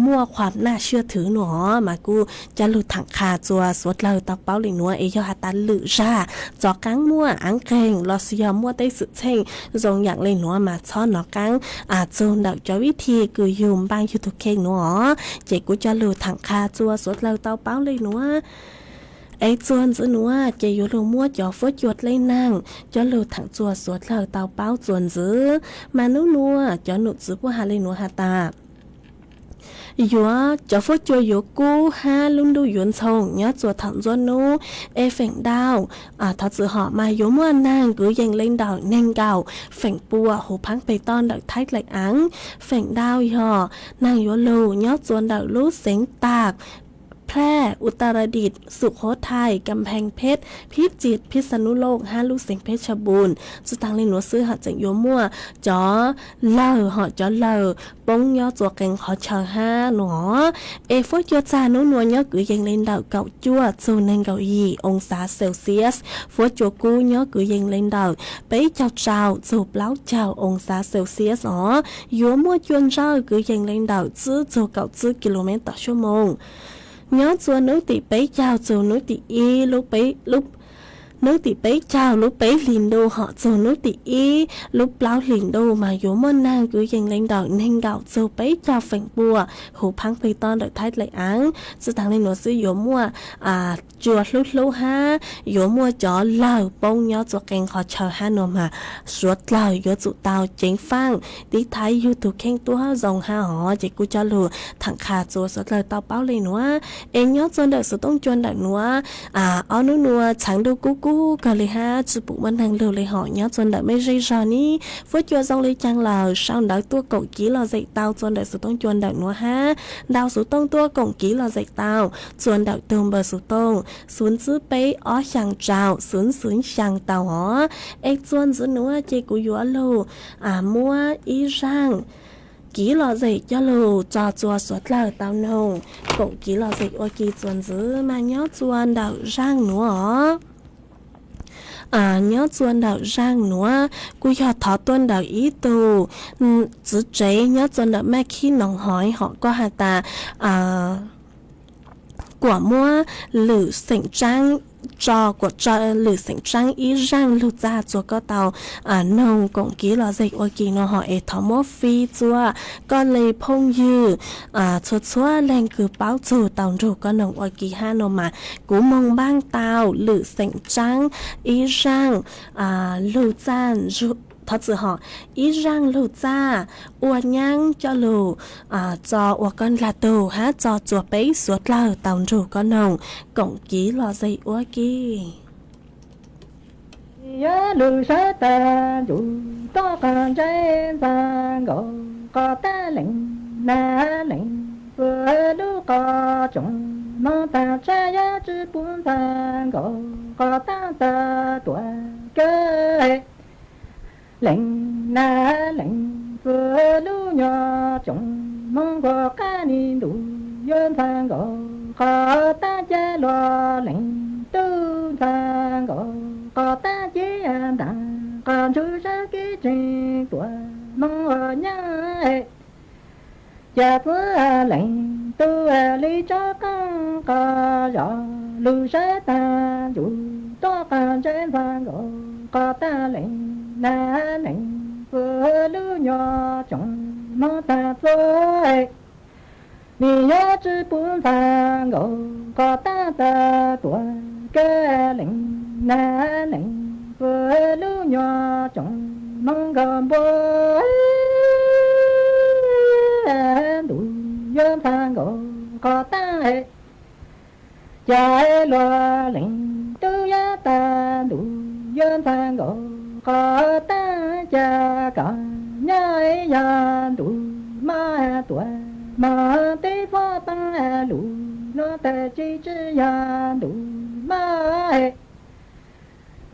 muaj khuam naj siaj thwv nuav mas kuj coj lug thaam qha tsua suav dlawg tau paub le nuav es yog has tas lwm zag tov qaab muaj aav qeeg los sis yog muaj tej xwm txheej zoo yaam le nuav mas txhob nov qaab txug ntawm cov vib thi kws yug npaaj yug tug kheej nuav os. Ces kuv coj lug thaam qha tsua suav dlawg tau paub le nuav. Es tsua ntxiv nuav ces yuav lug muab cov fuab cua dleb naag coj lug thaam tsua suav dlawg tau paub tsua ntxiv. Mas nub nuav cov num txwv puab has le nuav has tas yuav cov fuab cua yuav kub hab lub ntuj yuav ntxhoo nyob tsua thaum ntxuab nub es feem ntau thov txwm hom mas yuav muaj naag kwv yees le ntawm neeg nkaum feem pua huv phaab peg toj ntawm Thaib dlaim aav. Feem ntau yog naag yuav lug nyob tsua ntawm lub xeev Tag Pl Phaj, Uttaradit, Sukhojai, Kamphee Phet, Phib Cit, Phib Xa Nub Loj hab lub xeev Pheb Tsha Npum. Tsi taag le nuav xwb hab tseem yuav muaj cov lawg hab cov lawg poob nyob txhua qee qhov chaw hab nuav. Es fuab cua txag nub nuav nyob kwv yees le ntawm kaum cuaj txug neeg nkaum yim oo xav Celsius, fuab cua kub nyob kwv yees le ntawm peb caug rau txug plaub caug oo xav Celsius os. Yuav muaj cua ntsawj kwv yees le ntawm tsib txug kaum tsib kis lus mev tawm suab moos. Nyob txhua nub tim peb caug txug nub tim ib, nub tim peb caug lub peb hlis ntuj hab txug nub tim ib lub plaub hlis ntuj mas yuav muaj neeg kwv yees le ntawm neeg nkaum txug peb caug feem pua, huv phaab pig toj ntawm thaib dlej aav. Tsi taag le nuav xwb yuav muaj cua hlub hlub hab yuav muaj cov lawg poob nyob txhua qee qhov chaw hab nuav mas suav dlawg yuav tsum tau ceev faaj tiv thaiv yug tug kheej tuab zoo hab os. Ces kuv coj lug thaam qha txhua suav dlawg tau paub le nuav. Es nyob txhua ntawm xuv tooj cua ntawm nuav, ob nub nuav txheev ntuj kub kub kawg le hab tsi pum muaj neeg lug le hos nyob txhua ntawm mej zej zog ne. Fuab cua zoo le caag lawm sau ntawv tuaj koom kiv lom zem tau txhua ntawm xuv tooj cua ntawm nuav hab ntau xuv tooj tuaj koom kiv lom zem tau txhua ntawm tug npawb xuv tooj xuv tsib peb ob xyaa rau xuv xuv xyaa tau os. Es txhua ntxiv nuav ces kuv yuav lug muab ib zaaj kiv lom zem coj lug tso txhua suav dlawg tau noog koom kiv lom zem ua ke txhua ntxiv mas nyob txhua ntawm zaaj nuav os. Nyob txhua ntawm zaaj nuav kuj yog thov tuaj ntawm ib tug txiv tsev nyob txhua ntawm maj khib noog hov hom koj has tas kuam muab lwm xeem tsaab tso, kuam tso lwm xeem tsaab ib zaaj lug txaj txhua koj tau noog koom kiv lom zem ua ke nuav hov es thov muab fij txhua koj le phooj ywg txhua txhua leej kws paub txug tau nrug koj noog ua ke hab nuav mas kuv moog npaaj tau lwm xeem tsaab ib zaaj lug txaj, thov txim hom, ib zaaj lug txaj ua nyaab coj lug tso ua koj dlaag tug hab tso txhua peb suav dlawg tau nrug koj noog koom kiv lom zem ua ke. Yog lug sawv tag ntsug tuaj qhov ntsej ntxhab nkaus qhov taab leeg nag leeg txuas lub qhov tsoom moog tag tshaj yog tsi pum ntxhab nkaus qhov taab tag tuaj kawg leeg nag leeg txuas lub nyuag tsoom moog nkaus qab ni ntuj yuav ntxhab nkaus qhov taab ceg luag leeg tub ntxhab nkaus qhov taab ceg ntaag qhov ntsug sab kev tseeb tuaj moog ua nyaab Cas txwv leej tub li tsob qeej qhov zos lug sawv tag ntsug tuaj qhov ntsej ntxhab nkaus qhov taab leej nag leej txuas lub nyuag tsoom moog tag txuas Nim yog tsi pum ntxhab nkaus qhov taab tag tuaj kawg leej nag leej txuas lub nyuag tsoom moog nkaus npua ntuj yuav ntxhab nkaus qhov taab Cas luag leej tub yog tag ntuj yuav ntxhab nkaus qhov taab Cas koj nyob yog ntuj maj tuaj mog teb foj paab lug luag tag tsi tsi yog ntuj maj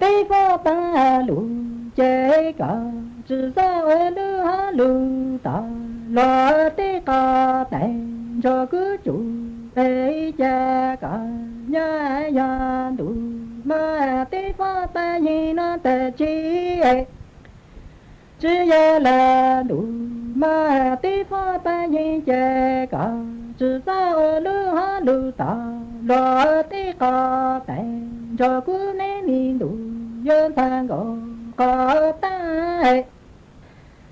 teb foj paab lug ces koj tsi xob ua lub hab lug tod luag teb qhov tais nrog kuv tsum es Cas koj nyob yog ntuj maj teb foj paab yeej no tag tsi tsi yog lawm ntuj maj teb foj paab yeej ces koj tsi xob ua lub hab lug tod luag teb qhov tais nrog kuv neb nim ntuj yuav ntxhab nkaus qhov taab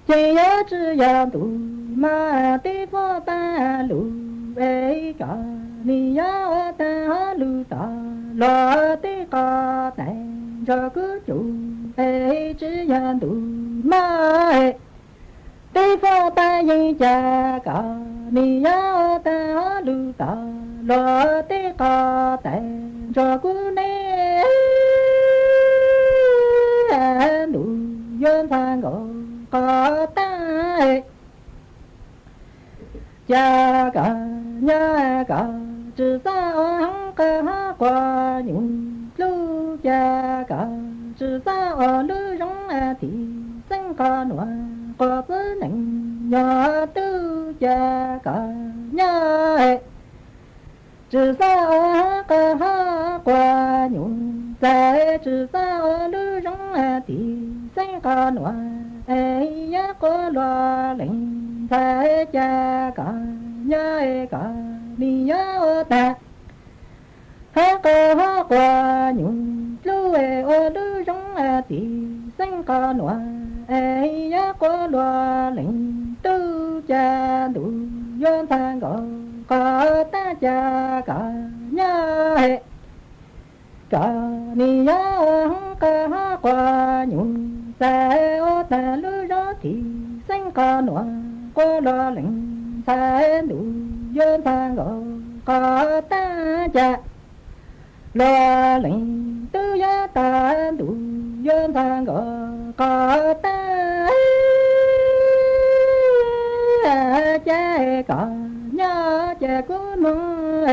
Ces yog tsi yog ntuj maj teb foj paab lug es koj nim yog ua tag hab lug tod luag teb qhov tais nrog kuv tsum es tsi yog ntuj maj teb foj paab yeej Cas koj nim yog ua tag hab lug tod luag teb qhov tais nrog kuv neb ntuj yuav ntxhab nkaus qhov taab Cas koj nyob koj Tsis xav ua hoob qab hab quas nyuj dlub ca koj, tsis xav ua lub zoov thim xeeb qhov nuav quas txwv neeg nyob tub ca koj nyob. Tsis xav ua hoob qab hab quas nyuj txawv, tsis xav ua lub zoov thim xeeb qhov nuav es yog quas luag leej ntxhais ca koj nyob, koj nim yog ua tag hab qab hab quas nyuj dlub ua lub zoov thim xeeb qhov nuav es yog quas luag leej tub ca ntuj yuav ntxhais nkaus qhov taab ca koj nyob. Koj nim yog ua hoob qab hab quas nyuj txawv, ua tag lub zoov thim xeeb qhov nuav quas luag leej ntxhais ntuj yuav ntxhais nkaus qhov taab ca. Luag leej tub yuav tag ntuj yuav ntxhais nkaus qhov taab ca koj nyob. Ces kuv moog,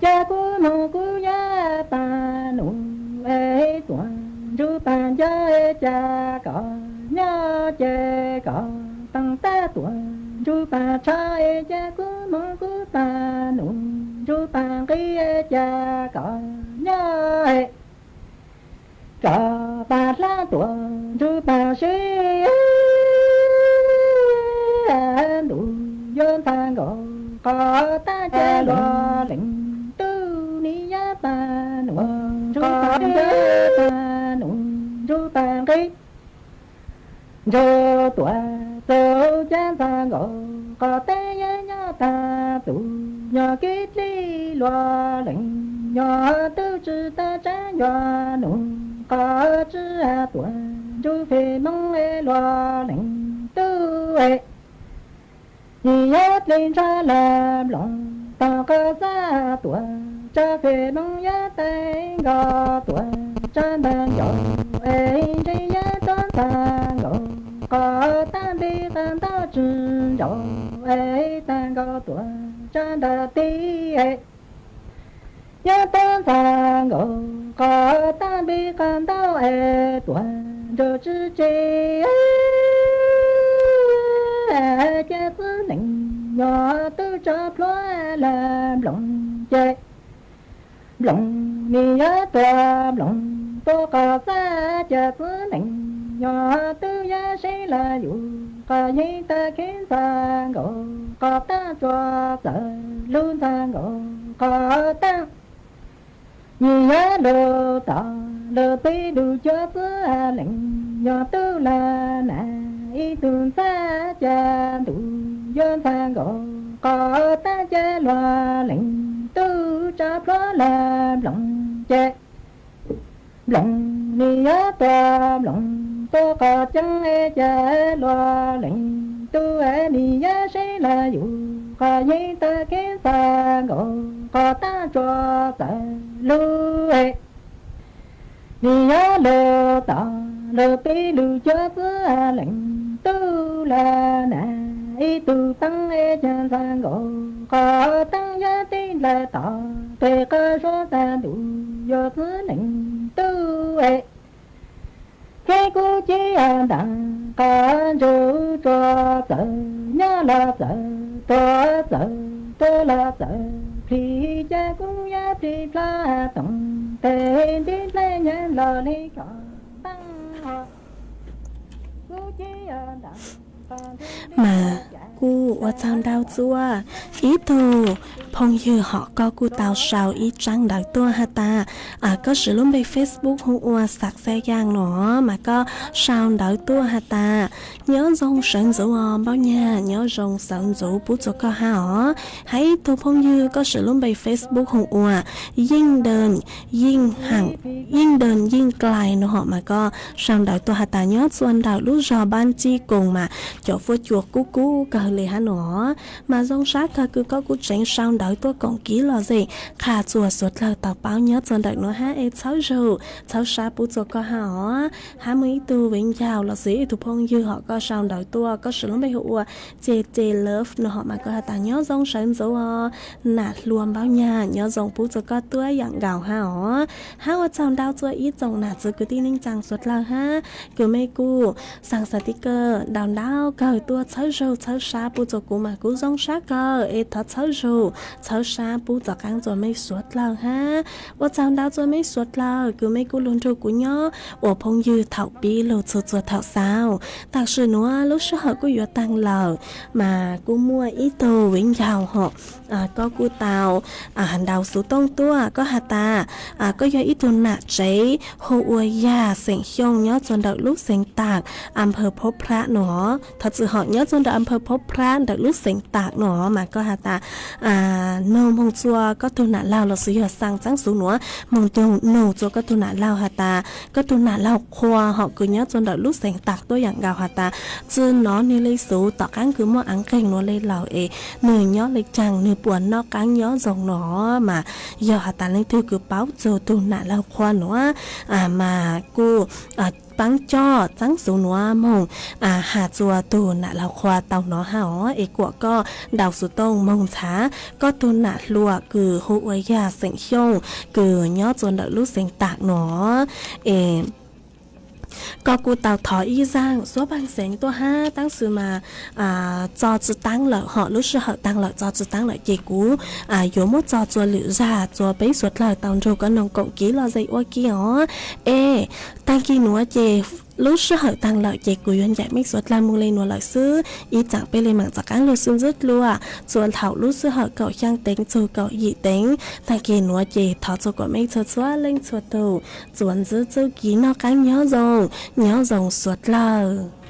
ces kuv moog kuv yuav pab num es tuam ntsuj pab ncaws ca koj nyob. Ces koj taab tab tuam ntsuj pab tshav, ces kuv moog kuv pab num ntsuj pab nqis ca koj nyob. Koj pab hlab tuam ntsuj pab sib ntuj yuav ntxhais nkaus qhov taab ca. Luag leej tub nim yog pab num ntsuj pab ncaws, pab num ntsuj pab nqis ntsuj tuam txug ca ntxhais nkaus qhov taab ca. Nyob tag txug nyob kev dleb, luag leej nyob tub tsi tau tsaab yuav num qhov tsi tuam ntsuj phem moog. Luag leej tub nim yog dleb ntshaw lawm nploos tog qhov xab tuam tsaab phem moog, yog teeb nkaus tuam tsaab ntawm ncaus es ntse, yog tuam ntxhais nkaus qhov taab npe qab ntau tsi ncaus es tag nkaus tuam tsaab ntawm teb. Yog tuam ntxhais nkaus qhov taab npe qab ntau es tuam ntsuj tsi tseg. Ces txwv neeg nyob tub tsaab plhuav lawm nploos ces nploos nim yog tuam nploos tuam qhov xab. Ces txwv neeg nyob tub yog seb lawm yug qhov yeeb tag khev ntxhais nkaus qhov taab tsuas txawv lug ntxhais nkaus qhov taab. Nim yog lug tom lug peb lug cuab txwv leej nyob tub lawm na, ib tug ntxhais ca ntuj yuav ntxhais nkaus qhov taab. Ces luag leej tub tsaab plhuav lawm nploos ces nploos nim yog tuam nploos tuam qhov ceeb. Ces luag leej tub nim yog seb lawm yug qhov yeeb tag khev ntxhais nkaus qhov taab tsuas txawv lug. Nim yog lug tom lug peb lug cuab txwv leej tub lawm na, ib tug teeb ca ntxhais nkaus qhov taab. Yog teb dlaim tom peg qhov suav tag ntuj yuav txwv leej tub. Kheev kuv ces ntaag qhov ntsuj tsuas txawv nyob los txawv tuag, txawv tuag los txawv plhis. Ces kuv yuav plhis plhaib toom tes ntiv dlaim nyag los li kom taab ho. Kuv ces ntaag qhov ntsuj mas kuj ua txaug ntau txuas. Ib tug phooj ywg hom koj kuj tau sau ib tsaab ntawv tuaj has tas, koj siv lub npe Facebook hu ua Xav Xav Yaas no, mas koj sau ntawv tuaj has tas, nyob zoo sawv ntxuv os npauj nyag, nyob zoo sawv ntxuv pub txug koj hab os. Hab ib tug phooj ywg koj siv lub npe Facebook hu ua Yeej Dee, Yeej Dee Yeej Dlais no hom, mas koj sau ntawv tuaj has tas nyob txua ntawm lub zog Npab Cib Koos mas cov fuab cua kub kub kawg li hab no. Mas zoo sab kawg kws koj kuj tseev sau ntawv tuaj koom kiv los ze qha txuas suav dlawg tau paub nyob txug ntawm nuav hab es txhawb zug txhawb sab pub txug koj hab os. Hab muaj ib tug viv ncaus lossis ib tug phooj ywg hom koj sau ntawv tuaj, koj sau lub npe hu ua Ces Ces Love no hom mas koj has tas nyob zoo sawv ntxuv os nam hluas Npaub Nyag, nyob zoo pub txug koj tuab yaam nkaus hab os. Hab ua tsaug ntau txug ib tsoom nam txiv kwv tij neej tsaa suav dlawg hab kws mej kuj xaa xav tib kawm ntau ntau kawg tuaj txhawb zug txhawb sab pub txug kuv mas kuv zoo sab kawg es thov txhawb zug txhawb sab pub txug qaab txug mej suav dlawg hab. Ua tsaug ntau txug mej suav dlawg kws mej kuj lug nrug kuv nyob ua phooj ywg thaum pib lug txug txug thaum xaus. Tam sim nuav lub sij hawm kuj yuav taag lawm, mas kuj muaj ib tug viv ncaus hom, koj kuj tau ntaus xuv tooj tuaj, koj has tas koj yog ib tug nam tsev hu ua Yaj xeem Xyooj nyob txug ntawm lub xeev Tam, am phaw Phob Phrab no. Thov txim hom, nyob txug ntawm am phaw Phob Phrab ntawm lub xeev Tam no mas koj has tas nug moog txug koj tug nam laug lossis yog xaa txaab xuv nuav moog nug txug koj tug nam laug has tas koj tug nam laug qhua hom kws nyob txug ntawm lub xeev Tam tuab yaam nkaus has tas tsi nov nwg le xuv tom qaab kws muaj aav nqeeg nuav le laug es nwg nyob le caag, nwg puas noj qaab nyob zoo no. Mas yog has tas leej twg kws paub txug tug nam laug qhua nuav mas kuj paab coj txaab xuv nuav moog has txug tug nam laug qhua tau nov hab os. Es kuam koj ntaus xuv tooj moog ntxhaav koj tug nam hluas kws hu ua Yaj xeem Xyooj kws nyob txug ntawm lub xeev Tam no. Es koj kuj tau thov ib zaag xuab paag xeev tuaj hab, tab sis mas txo tsi taab lawm hom lub sij hawm taag lawm txo tsi taab lawm ces kuv yuav muab txo txuas lwm zag txuas peb suav dlawg tau nrug koj noog koom kiv los ze ua ke os. Es taag kis nuav ces lub sij hawm taag lawm ces kuv yuav ncaim mej suav dlawg moog le nuav lawm xwb. Ib tsaam peb le maam txav qaab lug sib ntsib dlua txuas thaum lub sij hawm kaum xyaa teev txug kaum yim teev. Taag kis nuav ces thov txug kuas mej txhua txhua leej txhua tug txuas ntsib txuj kev noj qaab nyob zoo, nyob zoo suav dlawg.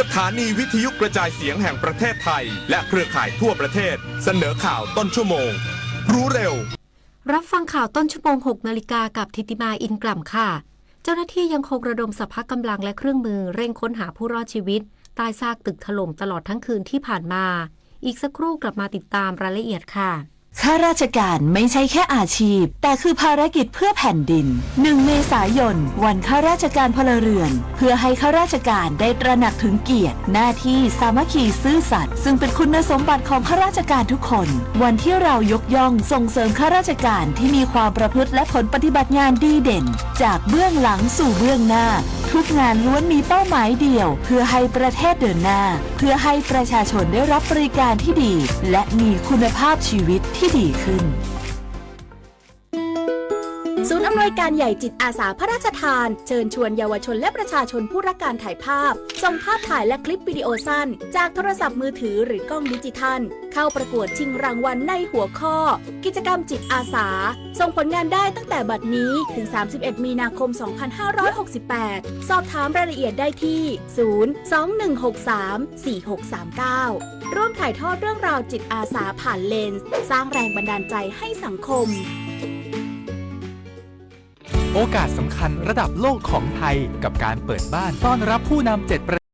สถานีวิทยุกระจายเสียงแห่งประเทศไทยและเครือข่ายทั่วประเทศเสนอข่าวต้นชั่วโมง รู้เร็ว รับฟังข่าวต้นชั่วโมง หกนาฬิกา กับธิติมา อินกล่ำ ค่ะ เจ้าหน้าที่ยังคงระดมสรรพกำลังและเครื่องมือเร่งค้นหาผู้รอดชีวิตใต้ซากตึกถล่มตลอดทั้งคืนที่ผ่านมา อีกสักครู่กลับมาติดตามรายละเอียดค่ะ ข้าราชการไม่ใช่แค่อาชีพ แต่คือภารกิจเพื่อแผ่นดิน หนึ่ง เมษายน วันข้าราชการพลเรือน เพื่อให้ข้าราชการได้ตระหนักถึงเกียรติ หน้าที่ สามัคคี ซื่อสัตย์ ซึ่งเป็นคุณสมบัติของข้าราชการทุกคน วันที่เรายกย่องส่งเสริมข้าราชการที่มีความประพฤติและผลปฏิบัติงานดีเด่น จากเบื้องหลังสู่เบื้องหน้า ทุกงานล้วนมีเป้าหมายเดียว เพื่อให้ประเทศเดินหน้า เพื่อให้ประชาชนได้รับบริการที่ดี และมีคุณภาพชีวิตที่ดีขึ้น ศูนย์อำนวยการใหญ่จิตอาสาพระราชทาน เชิญชวนเยาวชนและประชาชนผู้รักการถ่ายภาพ ส่งภาพถ่ายและคลิปวิดีโอสั้น จากโทรศัพท์มือถือหรือกล้องดิจิทัล เข้าประกวดชิงรางวัลในหัวข้อ กิจกรรมจิตอาสา ส่งผลงานได้ตั้งแต่บัดนี้ถึง สามสิบเอ็ด มีนาคม สองพันห้าร้อยหกสิบแปด สอบถามรายละเอียดได้ที่ ศูนย์ สอง หนึ่ง หก สาม สี่ หก สาม เก้า ร่วมถ่ายทอดเรื่องราวจิตอาสาผ่านเลนส์ สร้างแรงบันดาลใจให้สังคม โอกาสสำคัญระดับโลกของไทย กับการเปิดบ้านต้อนรับผู้นำเจ็ดประ